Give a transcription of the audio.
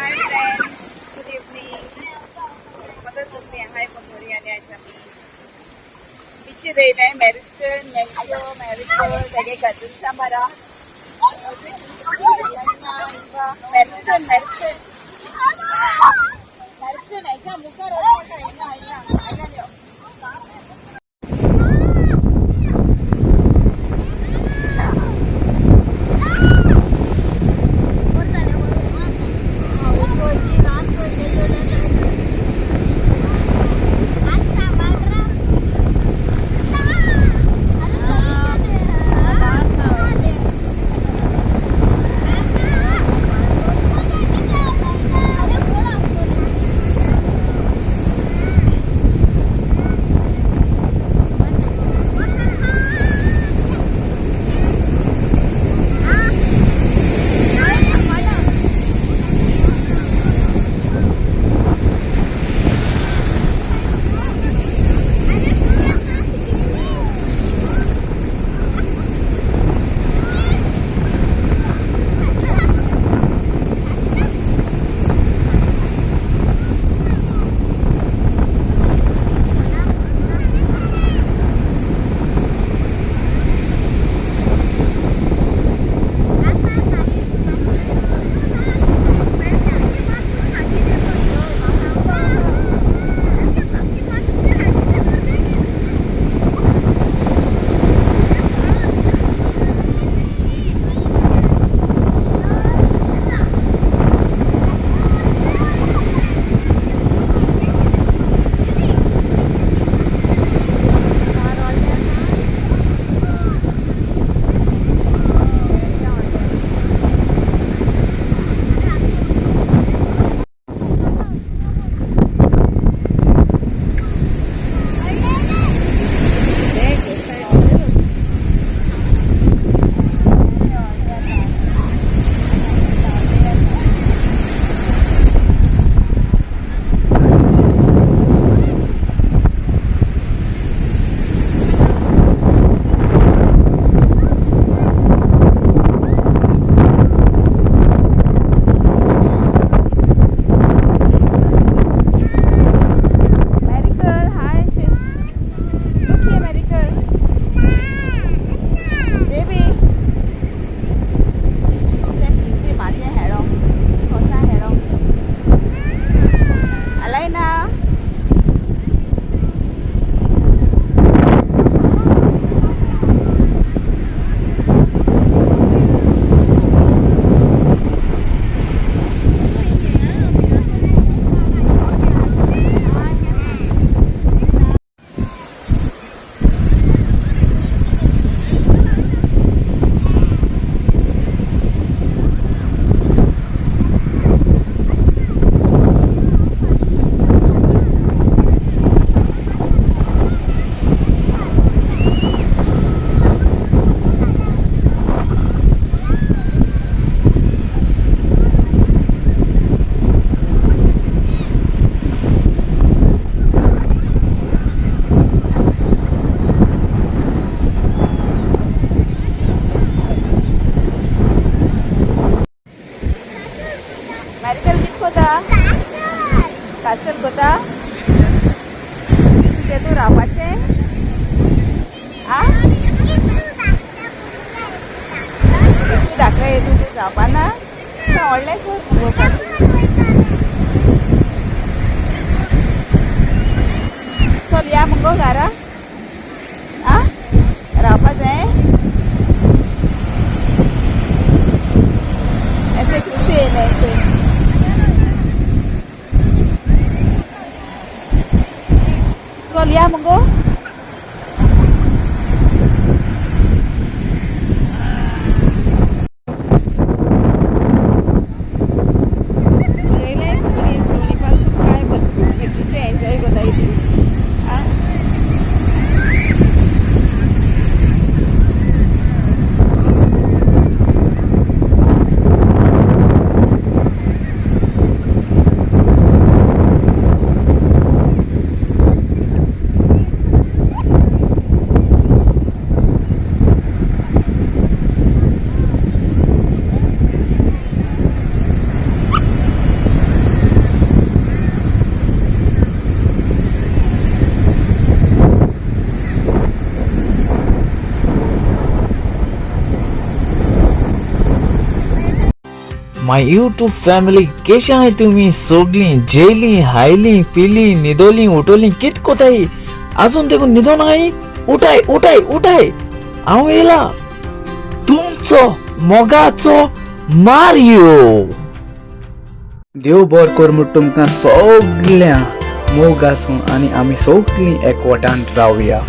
Hi friends, good evening. आता सगळी हाय मगोरी आणि आज आम्ही बिचीर येयलाय मॅरिस्टन मॅरिको मॅरिको तेगे कझन्सा बारा मॅरिस्टन मॅरिस्टन मॅरिस्टन हेच्या मुखार वचपाक हिंगा हिंगा आयल्यान यो. Miracle, hi. Look here, Miracle. Baby. मारया हेडो कोसा हेडो Alaina. Miracle कित कोता कासल कोता तेतून रावपाचें आ तूं धाकलें येतून तूं जावपा ना व्हडलें कर मुगो. चल या मुगो घरा आ रावपा जाय ऐसे कृषी येयलें ऐसे. चल या मुगो. चोयलें सुणी सुणी पासून काय मिरचीचे एन्जॉय कोताय ती आ. माय यूट्यूब फॅमिली, केशे आहाय तुमी सोगलीं? जेयलीं, हायलीं, पिलीं, न्हिदोलीं, उठोलीं, कित कोताय? आजून देखून न्हिदोन आहाय? उठाय उठाय उठाय, हांव येयला तुमचो मोगाचो मारियो. देव बर कर म्हूण तुमकां सगळ्यां मोग आसूं आनी आमी सगळीं एकवटान रावया.